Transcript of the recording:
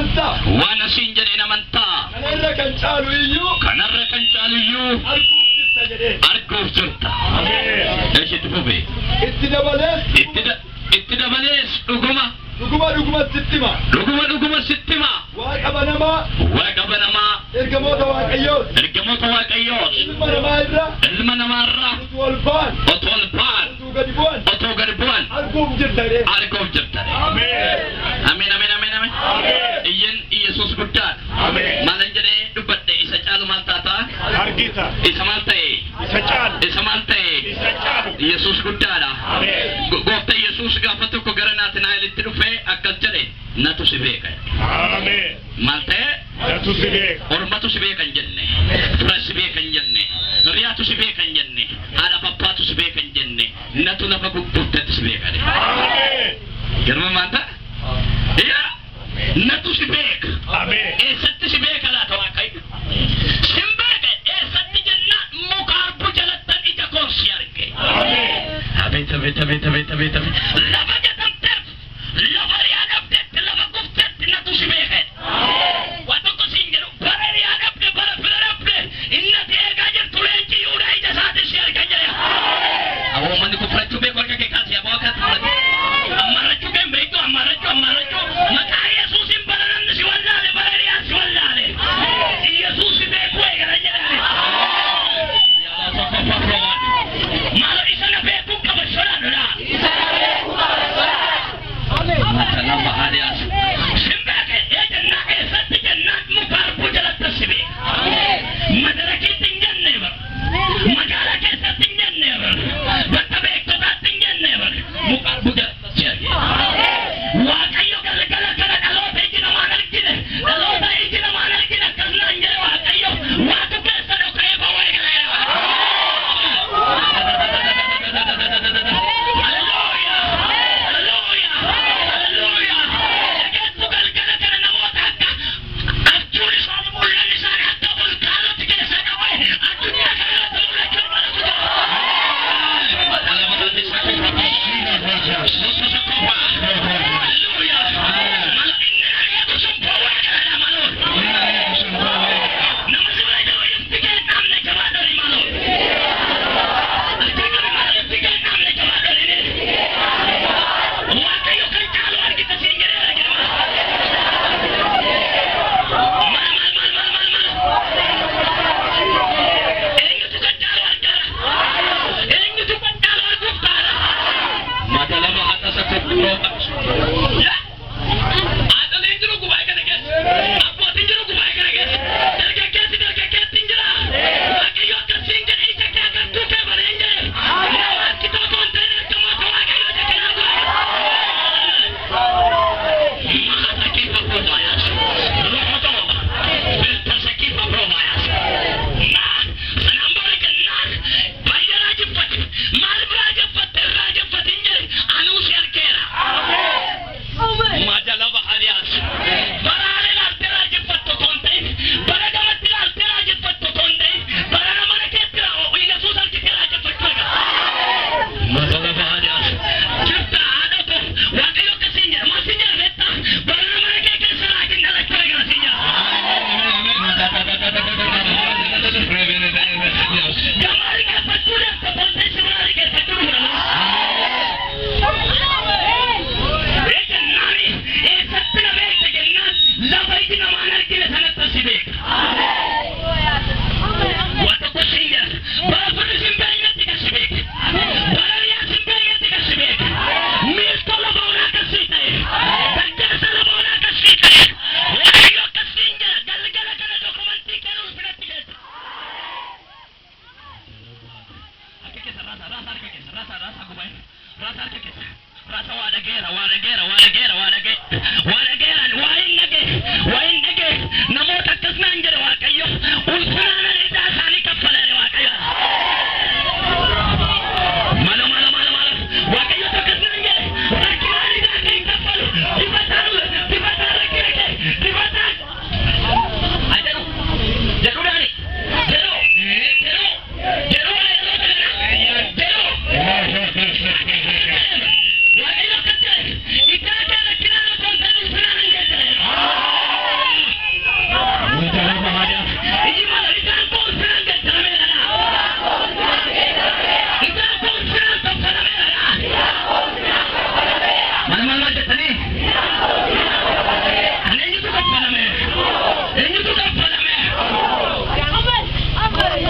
Amantaa? Waan asiin jedheen amantaa? Kana irra kan caalu iyyuu Kanarra kan caalu iyyuu arguuf jirta jedheen. Arguuf jirta. Ameen. Eeshi, itti fufe. Itti dabalees Itti dabalees dhuguma dhuguma dhugumatti sitti hima. Dhuguma dhuguma sitti hima. Waaqa banamaa, Waaqa banamaa, ergamoota Waaqayyoos, ergamoota Waaqayyoos, ilma namaa irra ilma namaarra utuu ol ba'an, otoo ol ba'an, utuu gadi bu'an otoo gadi bu'an arguuf jirta jedheen. Arguuf jirta. Ameen. Ameen, ameen, ameen, ameen. Ameen. Iyyan Iyesuus guddaadha. Ameen. Maalan jedhee dubbadhe? Isa caalu maal taataa? Argita. Isa maal ta'e? Isa caalu. Isa maal ta'e? Isa caalu. Yesuus guddaadha. Ameen. Gooftaa Yesuus gaafa tokko gara Naatinaa'elitti dhufee akkas jedhe: "Natu si beeka." Ameen. Maal ta'e? Natu si beeka. Ormatu si beeka hin jenne. Fira si beeka hin jenne. Hiriyaatu si beeka hin jenne. Haadha abbaatu si beeka hin jenne. Natu lafa gurgurtetti si beeka jedhe. Ameen. Garma maal ta'a? Yaa! Natu si beeka. Ameen. Eessatti si beeka laata Waaqayyo? Sin beeka eessatti jennaan, muka harbuu jalattan ija koon si arge. Ameen. Abeet, abeet, abeet, abeet, abeet, abeet.